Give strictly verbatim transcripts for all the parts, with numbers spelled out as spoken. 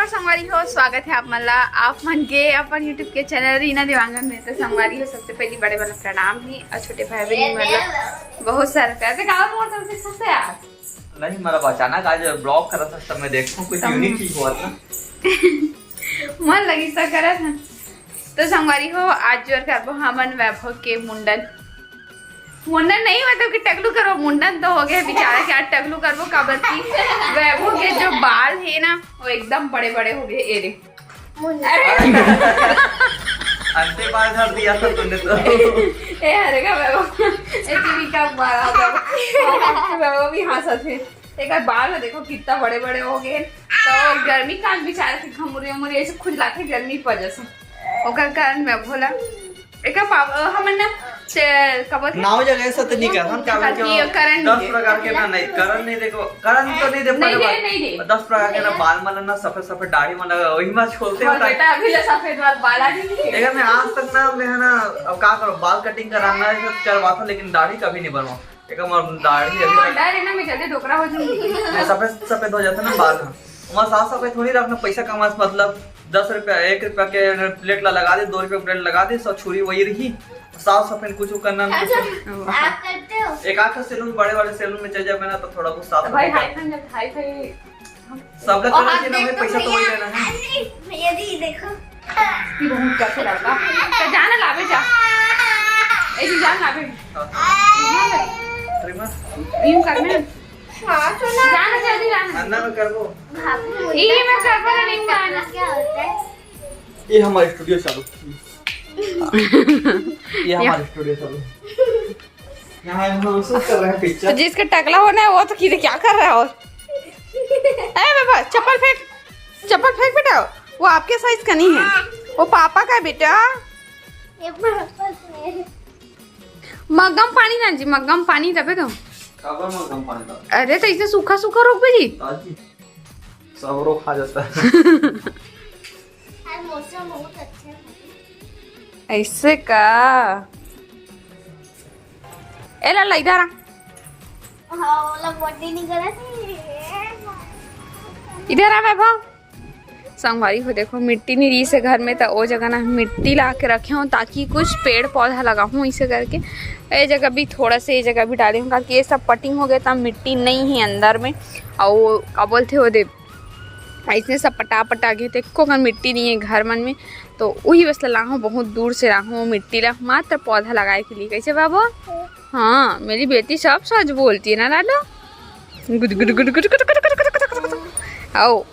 संगवारी हो, स्वागत है आप मन ला, आप मन के अपन YouTube के चैनल रीना देवांगन में। तो संगवारी हो, सबसे पहली बड़े वाला प्रणाम ही और छोटे भाई बहन मन ला बहुत सारा प्यार। देखा, मोर तरफ से खुश है यार। नहीं, मतलब अचानक आज ब्लॉग करत हस, तब मैं देखता हूँ कुछ तब यूनिक चीज हुआ था। मन लगी सा करत है। तो संगवारी हो, आज जोर करबो हमन वैभव के मुंडन। मुंडन नहीं, मतलब कि टकलू करबो। मुंडन तो हो गया बेचारा के, आज टकलू करबो, काबर कि वैभव के जो बाल है ना, वो एकदम बड़े बड़े हो गए। ए रे, मुंडन। अंते बाल धर दिया था तूने तो। ए, अरे का वैभव, ए टीवी का बाल आ गया। वैभव भी हंसत है। एकर बाल में देखो कितना बड़े बड़े हो गए। तो गर्मी काल बेचारा के घमुरिया मुरिया ऐसे खुजलाथे गर्मी की वजह से। ओकर कारण मैं भोला एकर पाप हमन ना से कबो थे। नाव जगह से तो नहीं करन, क्या करन? करन दस नहीं दे। प्रकार के ना, नहीं, करन नहीं, देखो, करन तो नहीं दे नहीं पाए दे, बाल। नहीं दे। दस प्रकार के ना बाल मन ना सफेद सफेद दाढ़ी मन लगा, वही में छोलते और होता है। बेटा अभी ले सफेद बाल, बाल आ नहीं है। एकर मैं आज तक ना, मैं है ना, अब क्या करो, बाल कटिंग कराना है तो करवा था, लेकिन दाढ़ी कभी नहीं बनवा। एकर मोर दाढ़ी अभी तक डर है ना, मैं जल्दी डोकरा हो जाऊंगी। मैं सफेद सफेद हो जाता ना बाल ह। ओमा साफ सफाई थोड़ी रखना, पैसा कमा से मतलब दस रुपया, एक रुपया के प्लेट ला लगा दे, दो रुपया प्लेट लगा दे, सब छुरी वही रही। साफ सफाई कुछ करना नहीं। अच्छा, आप करते हो? एक आध सैलून, बड़े वाले सैलून में चल जाए ना, तो थोड़ा बहुत साफ तो भाई, सफाई हाई कर। फैन जब हाई फाई सब लोग और करना आप चाहिए ना भाई, देख तो पैसा तो वही भैया, लेना है। अरे, भैया जी, देखो। ये बहुत कैसे लड़का। तो जाना लावे जा। ए जी, जान लावे। हाँ। ट्रिमर। यूं करना है। हाँ, सुना। जाना जल्दी जाना। अन्ना में करबो। भाभी, ये मैं करबो ना, नहीं करना। क्या होता है? ये हमारा स्टूडियो चालू। ये हमारा स्टूडियो चालू। यहाँ हम लोग शूट कर रहे हैं तो पिक्चर। जिसका टकला होना है वो तो किधर क्या कर रहा है? और ए बाबा, चप्पल फेंक, चप्पल फेंक बेटा, वो आपके साइज का नहीं है, वो पापा का है बेटा। ये पापा का है। मग्गम पानी ना जी, मग्गम पानी तबे तो। काबर मग्गम पानी ला? अरे तो इसे सूखा सूखा रोक बे जी। ताजी। सब रोग खा जाता है। आज मौसम बहुत अच्छा है। ऐसे का? ए लाला, इधर आ। हाँ, ओला बर्थडे नहीं करा थी। इधर आ वैभव। संगवारी हो, देखो, मिट्टी नहीं रही से घर में, तो ओ जगह ना मिट्टी ला के रखे हूँ, ताकि कुछ पेड़ पौधा लगाऊँ इसे करके। ए जगह भी थोड़ा से, ए जगह भी डाले हूँ, ताकि ये सब पटिंग हो गया, तब मिट्टी नहीं है अंदर में। और का बोलते हो दे, ऐसने सब पटा पटा के, तो एको कन मिट्टी नहीं है घर मन में, तो वही बस ला लाहूँ, बहुत दूर से लाहूँ मिट्टी ला, मात्र पौधा लगाए के लिए। कैसे बाबू? हाँ, मेरी बेटी सब सच बोलती है ना लाडो। गुद गुद गुद गुद गुद गुद गुद गुद गुद गुद। आओ,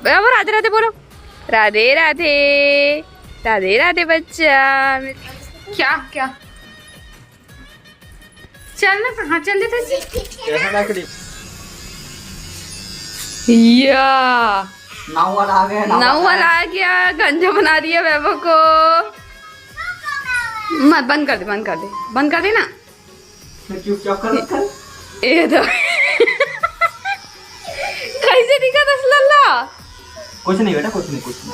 बाबू, राधे राधे बोलो। राधे राधे, राधे राधे बच्चा। क्या, क्या? चल ना, हाँ, चल देते जी। कैसा लग रही? या। नाव वाला आ गया, नाव नाव वाला। वाला आ गया, गंजा बना दिया वैभव को। मत, बंद कर दे, बंद कर दे, बंद कर दे ना। मैं चुपचाप कर, कर। ए तो। कैसे दिखा दस लल्ला? कुछ नहीं बेटा, कुछ नहीं, कुछ नहीं,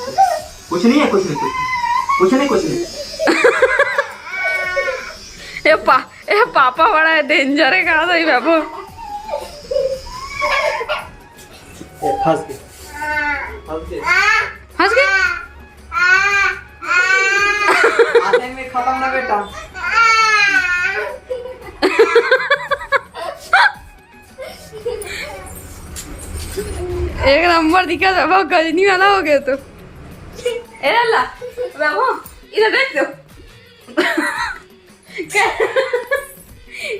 कुछ नहीं है, कुछ नहीं, कुछ नहीं, कुछ नहीं, कुछ नहीं। ए पा, ए पापा बड़ा डेंजर है, कहा सही बाबू। ए, फंस गए, फंस गए। हंस गए? आते में खत्म ना बेटा। एक नंबर दिखा था, बहुत गजनी वाला हो गया तो। ए लाला, बाबू, इधर देख तो। कै-,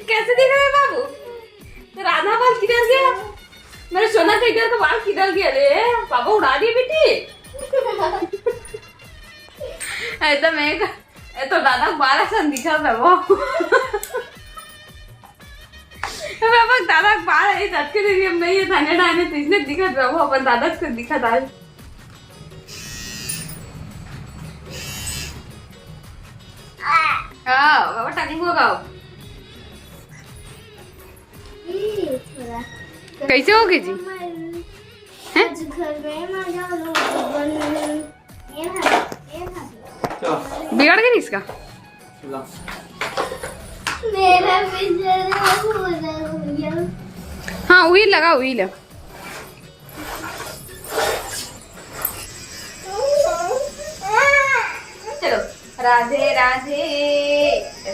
कैसे दिख रहे हैं बाबू? तो राधा बाल किधर गया? मेरे सोना का इधर का बाल किधर गया रे? बाबू उड़ा दिए बेटी। एकदम एक, ए तो दादा बाल ऐसा दिखा था वो। बाबू दादा बाल है, तब के दिन हम नहीं है, थाने डाने तो इसने दिखा था वो, अपन दादा को दिखा था। हाँ, बाबा टाइम हो गया। हम्म, थोड़ा। कैसे हो गई जी? हैं? आज घर में मजा लो, बन-, ये भाई, ये भाई। क्या? बिगड़ गई इसका? ला। मेरा भी जरा पूरा हो गया। हाँ, wheel लगा, wheel। राधे राधे,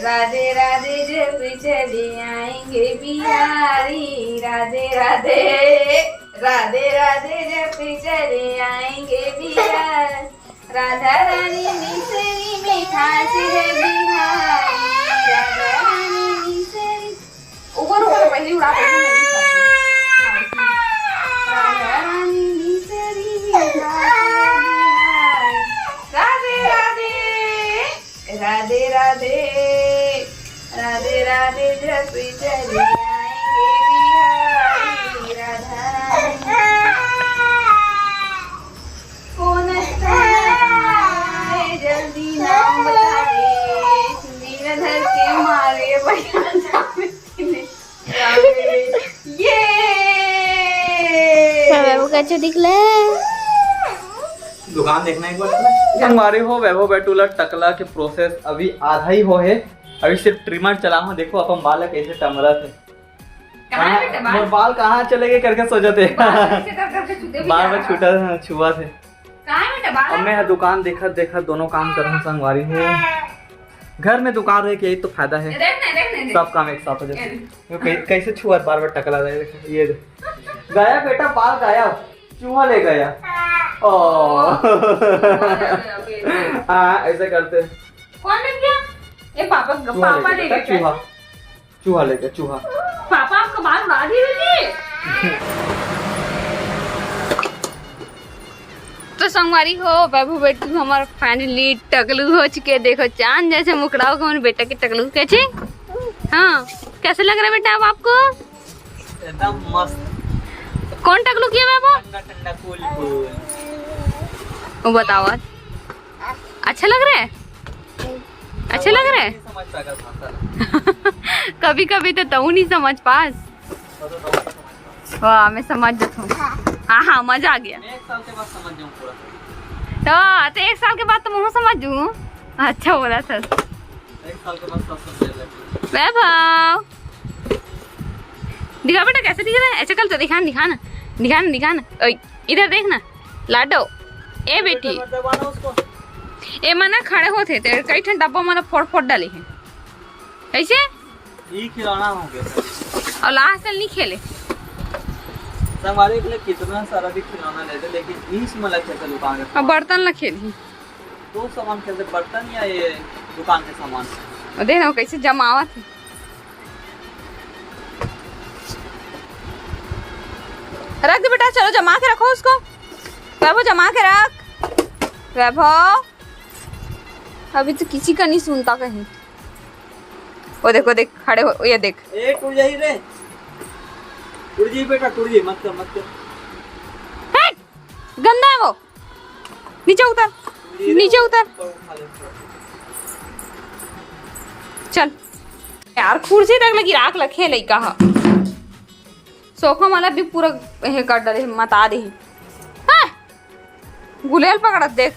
राधे राधे, जब चले आएंगे बिहारी। राधे राधे, राधे राधे, जब चले आएंगे बिहारी। राधा रानी मिसरी में खास है बिहारी। राधा रानी मिसरी, ऊपर ऊपर पहली उड़ा, पहली उड़ा। राधा रानी मिसरी में खास है बिहारी। राधे राधे, राधे राधे, राधे राधे, जब चले आएंगे बिहारी। राधा रानी, कौन है जल्दी नाम बतावे, गिरधर के मारे भैया जावे। ये वैभव कैसे दिखले? दुकान देखना एक बार। संगवारी हो, वैभव बैठू ला टकला के प्रोसेस अभी आधा ही हो है। अभी सिर्फ ट्रिमर चला हूँ। देखो अपन बाल ला कैसे टमरत है। कहाँ है बेटा बाल? मोर बाल कहाँ चले गए करके सोचत है। बाल ऐसे कर करके छूते भी बार जा बार रहा। छूटा, छुआ थे। कहाँ है बेटा बाल? अब मैं दुकान देखत देखत दोनों काम करहूँ संगवारी हो। घर में दुकान रहे के यही तो फायदा है। देख ना, देख ना, देख। सब काम एक साथ हो जाते। ये देख। ये कै-, कैसे छुआ बार बार टकला रहे, देखो, ये देख। गया बेटा, बाल गया, चूहा ले गया। ओ। हाँ, ऐसे करते हैं। कौन ले गया? ये पापा, चूहा पापा ले ले गया, गया। चूहा, चूहा ले गया, चूहा। पापा आपका बाल उड़ा दिए बेटी। तो संगवारी हो, वैभव बैठू हमार finally टकलू हो चुके। देखो चांद जैसे मुखड़ा हो हमर बेटा के टकलू कैसे। हाँ, कैसे लग रहा है बेटा अब आपको? एकदम मस्त। कौन टकलू किया वैभव? ठंडा ठंडा कूल कूल। वो बताओ, अच्छा लग रहा है? अच्छा लग रहा है? नहीं समझ पाएगा भाषा। कभी कभी तो तू नहीं समझ पास। वाह, मैं समझ जाता हूँ। हाँ हाँ, मजा आ गया। एक साल के बाद समझ जाऊँ पूरा। तो, तो एक साल के बाद तो मैं समझ जाऊँ। अच्छा बोला था। एक साल के बाद सब समझ जाएगा। वैभव, दिखा बेटा, कैसे दिख रहा है? ऐसे कर तो दिखा ना, दिखा ना, दिखा ना, दिखा ना। ओए, इधर देख ना, लाडो, ए बेटी। दबाना उसको। ए मना खड़े होते, तेरे कई ठन डब्बा मतलब फोड़ फोड़ डाले हैं। कैसे? ये खिलौना हो गया। और लास्ट नहीं खेले। संगवारी के लिए कितना सारा भी खिलौना ले दे, लेकिन इस में लग जाता दुकान का अब बर्तन ला खेली। दो सामान खेलते, बर्तन या ये दुकान के सामान। और देख ना, वो कैसे जमावत है। रख दे बेटा, चलो जमा के रखो उसको। वैभव, जमा के रख। वैभव, अभी तो किसी का नहीं सुनता कहीं। वो देखो, देख, खड़े हो, ये देख। ए, टूट जाई रे। टूट जाई बेटा, टूट जाई, मत कर, मत कर। हट, गंदा है वो। नीचे उतर, नीचे उतर। चल यार, कुर्सी तक लगी राख लखे लइका ह। सोफा वाला भी पूरा ये कर डाले, मता दे। हाँ, गुलेल पकड़त देख।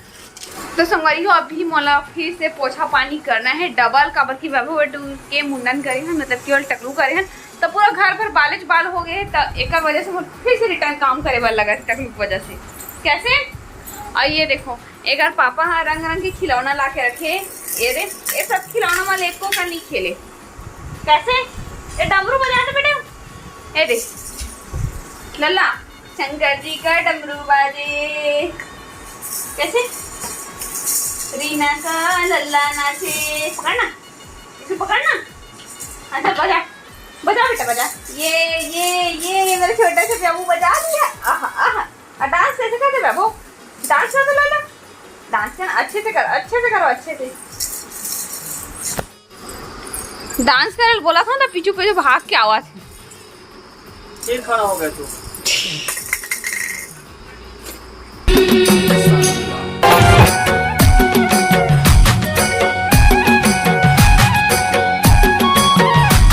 तो संगवारी हो, अभी मोला फिर से पोछा पानी करना है डबल, काबर कि वैभव बैठू के मुंडन करे हैं, मतलब केवल टकलू करे हैं, तो पूरा घर भर बालेच बाल हो गए हैं, तो एकर वजह से मोर फिर से रिटर्न काम करे बर लगा टकलू की वजह से। कैसे? और ये देखो, एकर पापा ह रंग रंग के खिलौना ला के रखे। ये रे, ये सब खिलौना वाले एको का नहीं खेले। कैसे? ये डमरू बजा दे बेटा। ये दे। लल्ला, शंकर जी का डमरू बाजे। कैसे? रीना का लल्ला नाचे। पकड़ना। इसे पकड़ना। अच्छा, बजा। बजा बेटा, बजा। ये, ये, ये, ये मेरा छोटा सा बाबू बजा दिया। आहा, आहा। और डांस कैसे करते बाबू? डांस कर दो लाला। डांस कर, अच्छे से कर, अच्छे से करो, अच्छे से। डांस करे बोला था ना, पीछू पीछू भाग के आवा था। फिर खड़ा हो गया तू।